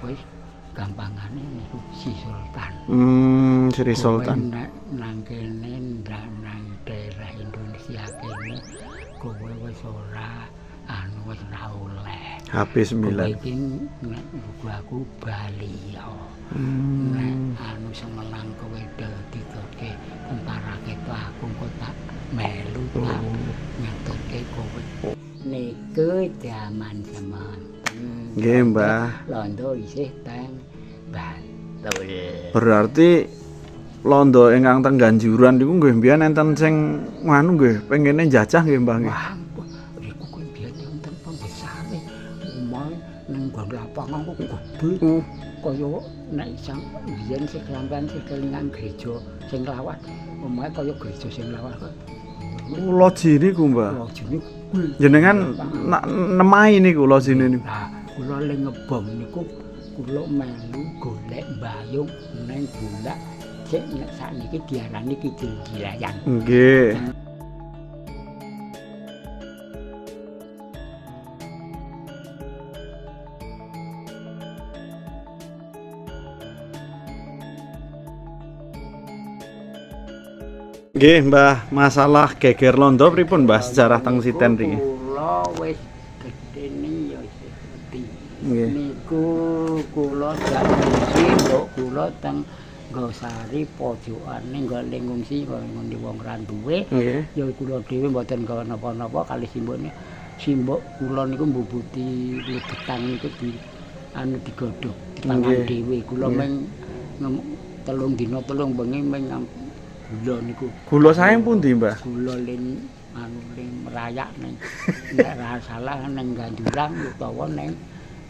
Wis gampangane niku Si Sultan. Sri Sultan. Nek nang kene nang daerah Indonesia kene kowe wis ora anu wis ora oleh. HP 9. Kowe iki nek buku aku bali ya. Nek anu semelang kowe ditutke tentara ketok aku engko tak melu tak ngetutke kowe. Niku jaman semonten. Nggih, Mbah. Londo isih teng Bantul. Berarti londo ingkang teng Ganjuran niku nggih mbiyen enten sing nganu nggih pengene njajah nggih, Mbah nggih. Wah, niku kuwi mbiyen wonten pembesare. Omahe ning nggon lapangan kok gedhe. Kaya nek sang biyen sing sampean sing kelingan gereja sing lawas, omahe kaya gereja sing lawas kok. Loji niku, Mbah. Loji niku. Jenengan nemahi niku lojine niku. Lah, kula le ngebom niku kula melu golek mbayung ning bulak sik nek sakniki diarani Kidul Jilayan. Nggih. Nggih, Mbah, masalah geger londo pripun, Mbah, sejarah teng Siten mriki? Kula wis gedhe ning ya isih wedi. Nggih. Niku kula dak ngungsi, mbok kula teng Nggosari pojokane nggone ngungsi nggone wong ra duwe. Nggih. Ya kula dhewe mboten gawa napa-napa kalih simbokne. Simbok kula niku mbubuti legetang niku di anu digodhog dipangan dhewe. Kula meng 3 dina 3 bengi meng gula niku. Gula saeng pundi, Mbah? Gula ling anu ling merayak ning nek ra salah ning Ganjuran utawa ning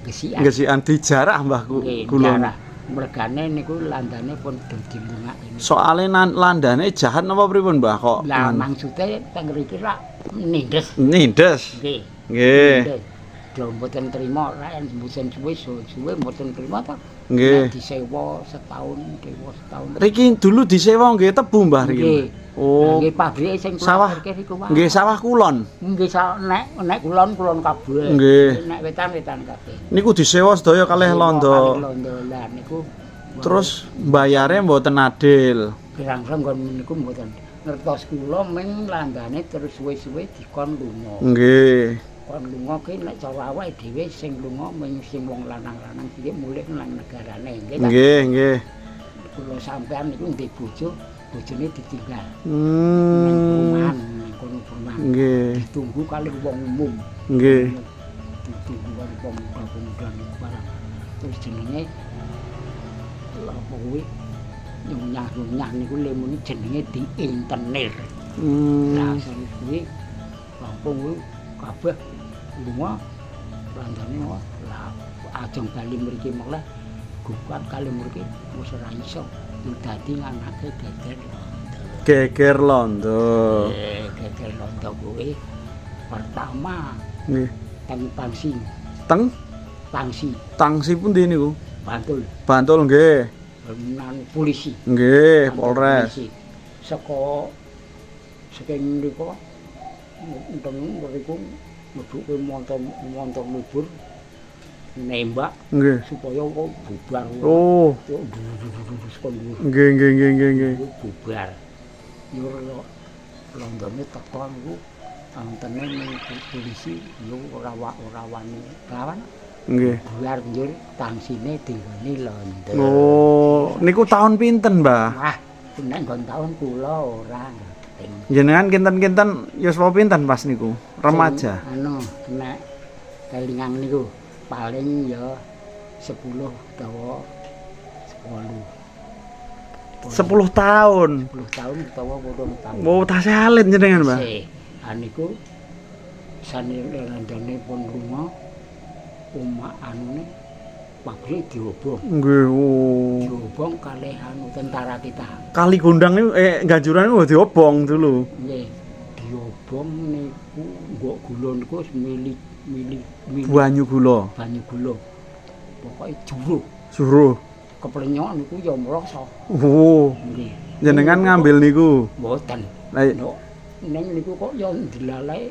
Gesikan. Gesikan dijarah, Mbah, gula. Mergane niku landane pun dilungake. Soale landane jahat napa pripun, Mbah, kok? Lah maksude teng mriki rak nindes. Nindes. Nggih. Nggih. Do mboten trima rak mboten suwe-suwe mboten trima to. Nggih. Disewa setahun, dewa setahun. Riki dulu disewa nggih tebu, Mbah, riki. Nggih. Oh. Nggih pabrike sing sawah niku wae. Nggih sawah kulon. Nggih nek kulon kulon kabeh. Nggih. Nek wetan wetan kabeh. Niku disewa sedaya kalih londo. Kalih londo lah niku. Terus mbayare mboten adil. Kirang-kirang nggon niku mboten ngertos kula ming landane terus suwe-suwe dikon lunga. Nggih. Kon lunga ki nek cara awake dhewe sing lunga ming sing wong lanang-lanang sithik mulih nang negarane nggih ta. Nggih, nggih. Kula sampean niku ndek bojo, bojone ditinggal. Nang perumahan, nang kono perumahan. Nggih. Ditunggu kalih wong umum. Nggih. Ditunggu kalih pemuda-pemuda niku barang. Terus jenenge apa kuwi nyunyah-nyunyah niku lemune jenenge diintenir. Lah kuwi rampung kuwi kabeh lunga landane lah ajeng bali mriki meleh gugat kali mriki wis ora iso dadi nganake geger londo. Geger londo. Geger londo kuwi pertama nggih teng Tangsi. Teng Tangsi. Tangsi pundi niku? Bantul. Bantul nggih. Nang polisi. Nggih, Polres. Saka saking mriku teng mriku mlebuke montor lubur nembak nggih supaya kok bubar. Oh. Nggih nggih nggih nggih nggih. Bubar. Yo londone teko niku antene ning polisi yo ora wani lawan. Nggih. Bubar njur tangsine dinggoni londo. Oh, niku tahun pinten, Mbah? Wah, nek nggon tahun kula ora ngerti. Jenengan kinten-kinten yuswa pinten pas niku? Remaja. Anu nek kelingan niku paling ya 10 utawa 10. 10 tahun. 10 tahun utawa 8 tahun. Oh, tasih alit jenengan, Mbah. Sih. Niku sane landane pun lunga omah anune pabrik diobong. Nggih. Oh. Diobong kalih anu tentara kita. Kali Gondang niku Ganjuran niku diobong dulu. Nggih. Diobong niku nggok gula niku wis mili banyu gula. Banyu gula. Pokoke juruh. Juruh. Keplenyok niku ya mrasa. Oh. Nggih. Jenengan ngambil niku? Mboten. Lah ning niku kok ya ndelalae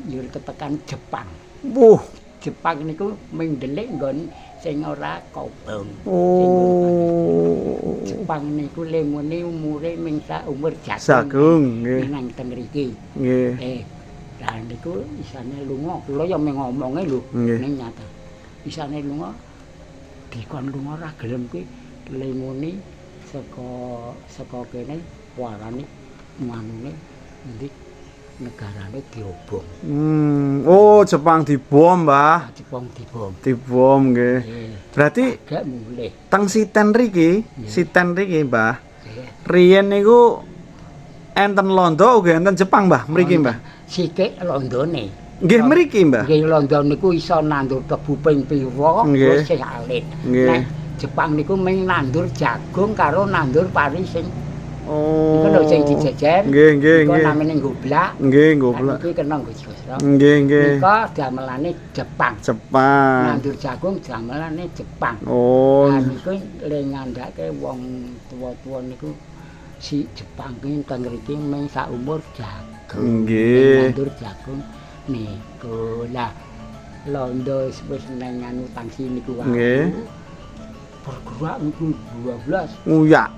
njur ketekan Jepang. Wuh. Jepang niku ming ndelik nggon sing ora kobong. Oh. Jepang niku lemune umure ming sak umur jagung. Jagung nggih. Nang teng mriki. Nggih. Lah niku isane lunga, kula ya mung ngomonge lho ning nyata. Isane lunga dikon lunga ora gelem kuwi lemune saka kene warane manune endi negarane diobong. Oh, Jepang dibom, Mbah. Jepang dibom. Dibom nggih. Berarti agak mulih. Teng siten riki, siten riki, Mbah. Riyen niku enten Londo ugi enten Jepang, Mbah, mriki, Mbah. Sikik Londone. Nggih mriki, Mbah. Nggih Londo niku iso nandur tebu ping pira terus sing alit. Nek Jepang niku mung nandur jagung karo nandur pari sing oh. Iku lho sing dijejer. Nggih, nggih, nggih. Iku namine goblak. Nggih, goblak. Iki kena nggo digosok. Nggih, nggih. Nika damelane Jepang. Jepang. Nandur jagung damelane Jepang. Oh. Lah niku le ngandhake wong tuwa-tuwa niku si Jepang ki teng mriki mung sak umur jagung. Nggih. Nandur jagung niku. Lah Londo wis nang anu tangsi niku wae. Nggih. Bergerak niku 12. Nguyak.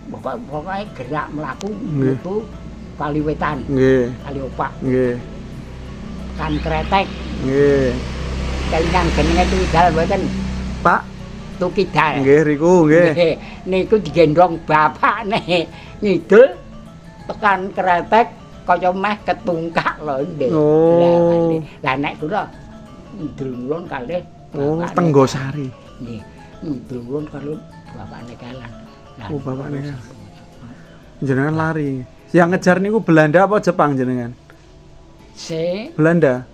Pokoke gerak mlaku metu kali wetan. Nggih. Kali opak. Nggih. Kan kretek. Nggih. Kelingan jenenge Tukidal mboten? Pak Tukidal. Nggih riku nggih. Niku digendhong bapakne ngidul tekan kretek kaya meh ketungkak lho. Oh. Lah nek kula ngidul ngulon kalih oh, Tenggosari. Nggih. Ngidul ngulon kalih bapakne kalan. Oh, bapakne. Jenengan lari. Yang ngejar niku Belanda apa Jepang jenengan? Se Belanda.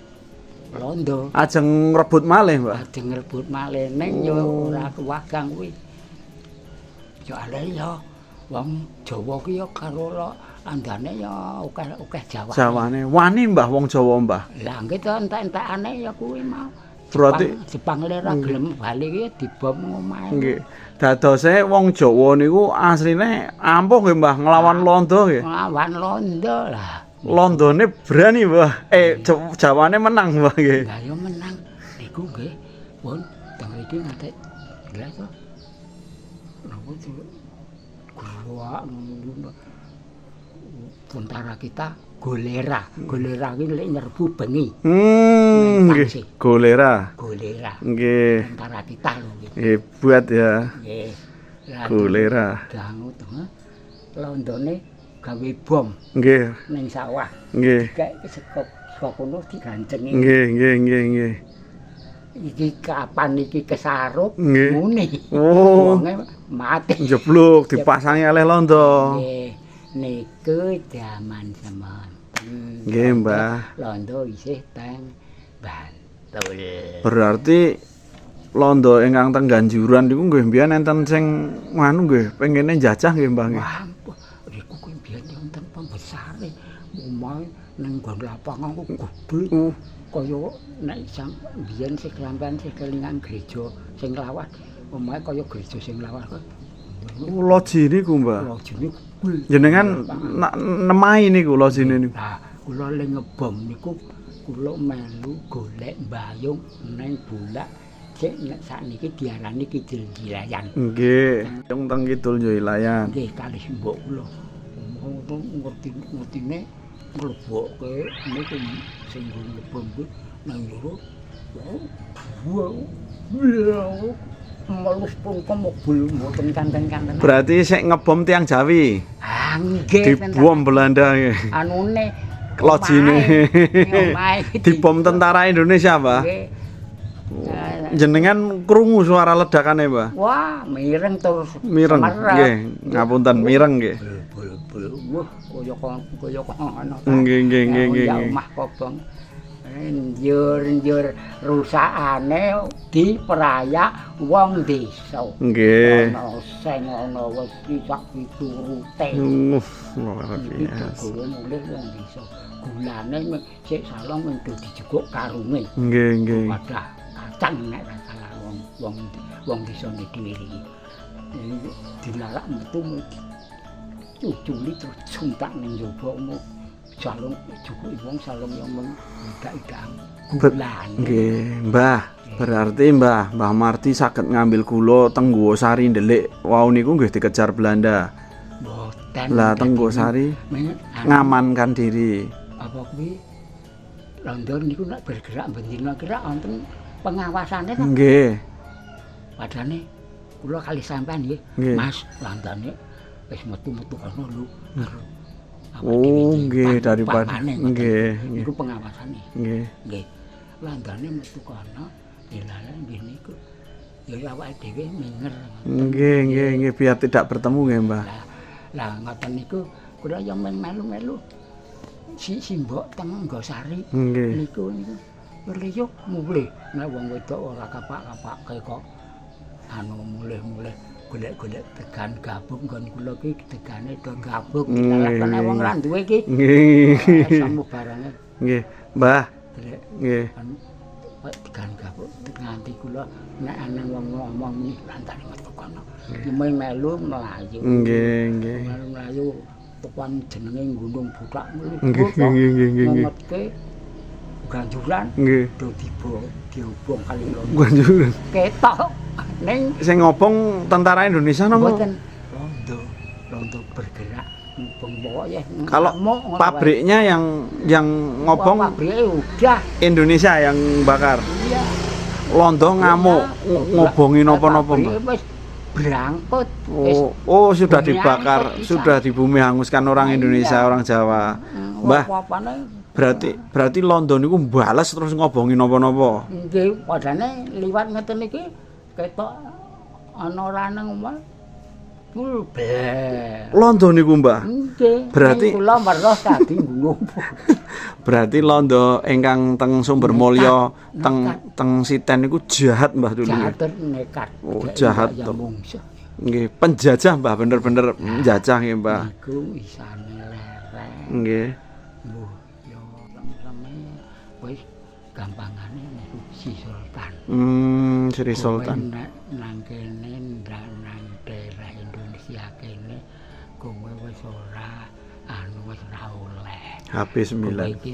Londo. Ajeng ngrebut malih, Mbah. Ajeng ngrebut malih ning yo ora kewagang kuwi. Soale yo wong Jawa ki yo karo andane yo akeh-akeh Jawane. Jawane wani, Mbah, wong Jawa, Mbah. Lah nggih to entek-entekane ya kuwi mau. Berarti Jepang lek ora gelem bali ki dibom omahe. Nggih. Dadose wong Jawa niku asline ampuh nggih, Mbah, nglawan Londo nggih. Nglawan Londo lah. Londone berani, Mbah. Jawane menang, Mbah nggih. Lah ya menang. Niku nggih. Pun teng mriki nganti lha to. Napa gerak ngono. Tentara kita golera. Golera kuwi lek nyerbu bengi. Nggih. Golera. Golera. Nggih. Tentara kita lho nggih. Hebat ya. Nggih. Golera. Dangu to. Londone gawe bom. Nggih. Ning sawah. Nggih. Kayak saka kono digancengi. Nggih, nggih, nggih, nggih. Iki kapan iki kesarup nggih. Muni. Oh. Wonge mati. Jeblok dipasangi oleh Londo. Nggih. Niku jaman semonten. Nggih, Mbah. Londo isih teng Bantul. Berarti Londo ingkang teng Ganjuran niku nggih mbiyen enten sing nganu nggih pengene njajah nggih, Mbah nggih. Wah, niku kuwi mbiyen wonten pembesare. Omahe ning nggon lapangan ku gedhe. Kaya nek mbiyen sing sampean sing kelingan gereja sing lawas, omahe kaya gereja sing lawas. Loji niku, Mbah. Loji niku. Jenengan nemahi niku lojine niku. Lah, kula le ngebom niku kula melu golek mbayung ning bulak sik nek sakniki diarani Kidul Jilayan. Nggih, wong teng Kidul Jilayan. Nggih, kalih mbok kula. Ngerti-ngertine mlebokke niku sing ngebom kuwi nang jero. Melus pun kemobul mboten kanten-kanten. Berarti sik ngebom tiyang Jawi. Ah nggih. Dibom Belanda nggih. Anune lojine. Dibom tentara Indonesia, Mbah. Nggih. Jenengan krungu suara ledakane, Mbah? Wah, mireng terus. Mireng. Nggih, ngapunten mireng nggih. Bul-bul. Wah, kaya ngono. Nggih, nggih, nggih, nggih. Omah kobong. Njur-njur rusakane diperayak wong desa. Nggih. Ana sing ana wesi sak piturute. Luar biasa. Mulih wong desa. Gulane sik salong mung dijukuk karunge. Nggih, nggih. Wadah kacang nek ra salah wong desane dhewe iki. Dilarak metu cuculi terus suntak ning njaba Salung jukuki wong salung yang mung idak-idak gulane. Nggih, Mbah. Berarti Mbah Mardi saged ngambil gula teng Guwosari ndelik wau niku nggih dikejar Belanda. Mboten. Lah teng Guwosari ngamankan diri. Apa kuwi Londo niku nek bergerak bendina gerak wonten pengawasane ta. Nggih. Padane kula kali sampean nggih, Mas, Londone wis metu-metu kono lho. Oh, nggih, daripada nggih, nggih. Niku pengawasane. Nggih. Nggih. Londone metu kono, dilala nggih niku. Ya awake dhewe minger. Nggih, nggih, nggih, biar tidak bertemu nggih, Mbah. Lah ngoten niku kula yang melu-melu si simbok teng Nggosari. Nggih. Niku niku liyuk mulih. Nek wong wedok ora kapak-kapake kok anu mulih-mulih golek-golek degan gabung nggon kula iki degane do gabung dilalekne wong ra duwe iki. Nggih. Samu barange. Nggih, Mbah. Nggih. Degan gabung nganti kula nek ana wong ngomong iki lantane metu kono. Melu mlayu. Nggih, nggih. Melu mlayu tekan jenenge Gunung Buthak mliku. Nggih, nggih, nggih, nggih. Ngetke ganjuran. Nggih. Do tiba diobong kali londo. Ganjuran. Ketok ning sing ngobong tentara Indonesia napa? Mboten. Londo, londo bergerak ngobong pokoke. Kalau pabriknya yang ngobong pabrike udah Indonesia yang bakar. Iya. Londo ngamuk ngobongi napa-napa, Mbah. Wis berangkut. Oh, sudah dibakar, sudah dibumi hanguskan orang Indonesia, orang Jawa. Mbah, berarti Londo niku bales terus ngobongi napa-napa. Nggih, padane liwat ngeten iki ketok ana ora nang omah. Londo niku, Mbah. Nggih. Berarti kula weruh tadi gunung. Berarti londo ingkang teng Sumber Mulya, teng Siten niku jahat, Mbah dulu. Jahat nekat. Oh, jahat to. Nggih, penjajah, Mbah, bener-bener njajah nggih, Mbah. Niku isane lereng. Nggih. Mbuh, ya lem-leme wis gampangane niku Sri Sultan. Sri Sultan. Nek nang kene nang daerah Indonesia kene kowe wis ora anu wis ora oleh. HP 9. Kowe iki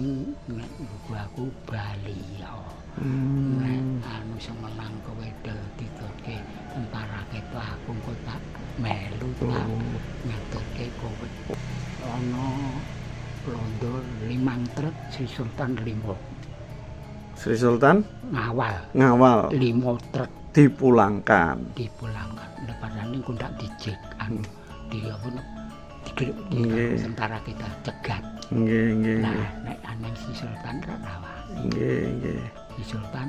nek buku aku bali ya. Nek anu semenang kowe ditutke tentara ketok aku engko tak melu tak ngetutke kowe. Ana londo 5 truk Sri Sultan 5. Sri Sultan ngawal. 5 truk dipulangkan. Dipulangkan. Leparane engko ndak dijek anu di apa tentara kita cegat. Nggih, nggih. Nah, nek aneng Sri Sultan ra rawani. Nggih, nggih. Sri Sultan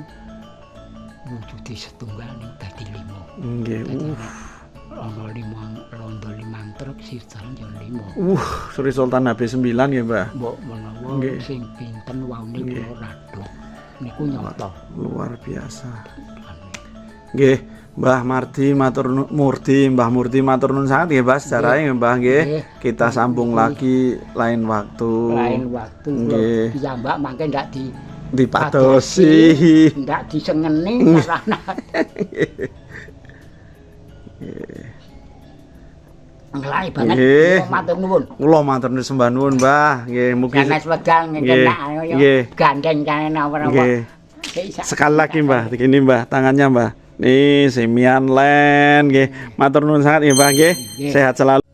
wujude setunggal ning dadi 5. Nggih. Ana 5 londo 5 truk Sri Sultan ya 5. Sri Sultan HB 9 nggih, Mbah. Mbok menawa sing pinten waune kula radho. Niku nyata. Luar biasa. Nggih, Mbah Mardi matur Murdi, Mbah Murdi matur nuwun sanget nggih, Mbah, sejarahe nggih, Mbah nggih. Kita sambung lagi lain waktu. Lain waktu. Nggih. Piyambak mangke ndak dipadosi, ndak disengeni sarana. Nggih. Nglai banget. Kula matur nuwun. Kula matur nuwun sembah nuwun, Mbah. Nggih, mugi sanes wekdal ngenak gandeng kane napa-napa. Sekali lagi, Mbah, begini, Mbah, tangannya, Mbah. Nih, Simian Land nggih. Matur nuwun sanget nggih, Mbah nggih. Sehat selalu.